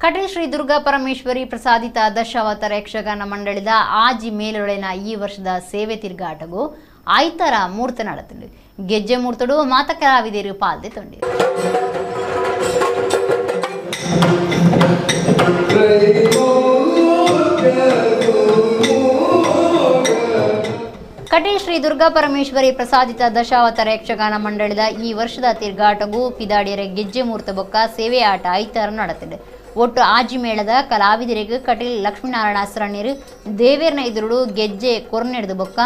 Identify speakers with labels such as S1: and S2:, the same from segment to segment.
S1: ಕಟೀಲ್ ಶ್ರೀ ದುರ್ಗಾ ಪರಮೇಶ್ವರಿ ಪ್ರಸಾದಿತ ದಶಾವತಾರ ಯಕ್ಷಗಾನ ಮಂಡಳಿದ ಆಜಿ ಮೇಲೊಳೆನ ಈ ವರ್ಷದ ಸೇವೆ ತಿರ್ಗಾಟಗು ಆಯ್ತರ ಮೂರ್ತ ನಡತಂಡು. ಗೆಜ್ಜೆ ಮೂರ್ತಡು ಮಾತ ಕಲಾವಿದರು ಪಾಲ್ದೆ ತೊಂಡಿ. ಕಟೀಲ್ ಶ್ರೀ ದುರ್ಗಾ ಪರಮೇಶ್ವರಿ ಪ್ರಸಾದಿತ ದಶಾವತಾರ ಯಕ್ಷಗಾನ ಮಂಡಳಿದ ಈ ವರ್ಷದ ತಿರ್ಗಾಟಗೂ ಪಿದಾಡಿಯರ ಗೆಜ್ಜೆ ಮೂರ್ತ ಬೊಕ್ಕ ಸೇವೆ ಆಟ ಐತಾರ ನಡತಂಡು. ಒಟ್ಟು ಆಜಿ ಮೇಳದ ಕಲಾವಿದರಿಗೆ ಕಟೀಲ್ ಲಕ್ಷ್ಮೀನಾರಾಯಣ ಸರಣ್ಯರು ದೇವೇರ್ನ ಎದುರುಡು ಗೆಜ್ಜೆ ಕೊರ್ನೆಡ್ದು ಬೊಕ್ಕ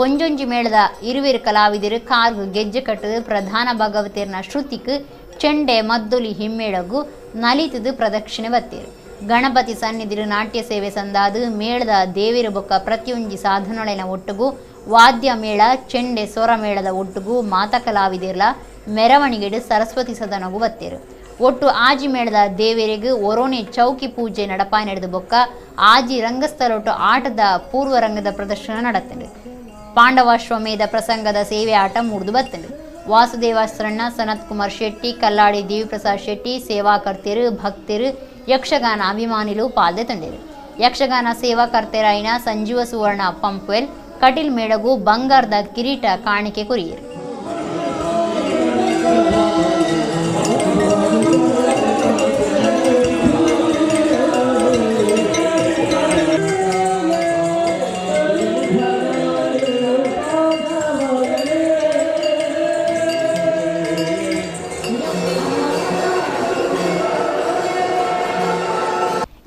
S1: ಒಂಜೊಂಜಿ ಮೇಳದ ಇರುವೆರು ಕಲಾವಿದರು ಕಾರ್ಗು ಗೆಜ್ಜೆ ಕಟ್ಟದು ಪ್ರಧಾನ ಭಗವತಿಯರ್ನ ಶ್ರುತಿಕ್ ಚೆಂಡೆ ಮದ್ದೊಲಿ ಹಿಮ್ಮೇಳಗು ನಲಿತದು ಪ್ರದಕ್ಷಿಣೆ ಬತ್ತೇರು. ಗಣಪತಿ ಸನ್ನಿಧಿರು ನಾಟ್ಯ ಸೇವೆ ಸಂದಾದು ಮೇಳದ ದೇವೇರು ಬೊಕ್ಕ ಪ್ರತಿಯೊಂಜಿ ಸಾಧನೊಳೆನ ಒಟ್ಟುಗು ವಾದ್ಯ ಮೇಳ ಚೆಂಡೆ ಸೊರ ಮೇಳದ ಒಟ್ಟುಗು ಮಾತ ಕಲಾವಿದರ್ಲ ಮೆರವಣಿಗೆಡು ಸರಸ್ವತಿ ಸದನಗು ಬತ್ತೇರು. ಒಟ್ಟು ಆಜಿ ಮೇಳದ ದೇವರಿಗೆ ಒರೋನೆ ಚೌಕಿ ಪೂಜೆ ನಡಪಾಯ ನಡೆದು ಬೊಕ್ಕ ಆಜಿ ರಂಗಸ್ಥಳೊಟ್ಟು ಆಟದ ಪೂರ್ವರಂಗದ ಪ್ರದರ್ಶನ ನಡತ್ತಂಡು. ಪಾಂಡವಾಶ್ವಮೇಧ ಪ್ರಸಂಗದ ಸೇವೆ ಆಟ ಮೂಡ್ದು ಬತ್ತಂಡು. ವಾಸುದೇವಾಸ್ರಣ್ಣ, ಸನತ್ ಕುಮಾರ್ ಶೆಟ್ಟಿ, ಕಲ್ಲಾಡಿ ದೇವಿಪ್ರಸಾದ್ ಶೆಟ್ಟಿ ಸೇವಾಕರ್ತೆರು ಭಕ್ತರು ಯಕ್ಷಗಾನ ಅಭಿಮಾನಿಲು ಪಾಲ್ದೆ ತಂಡೇರು. ಯಕ್ಷಗಾನ ಸೇವಾಕರ್ತೆರಾಯಿನ ಸಂಜೀವ ಸುವರ್ಣ ಪಂಪ್ವೆಲ್ ಕಟೀಲ್ ಮೇಳಗು ಬಂಗಾರದ ಕಿರೀಟ ಕಾಣಿಕೆ ಕೊರಿಯರು.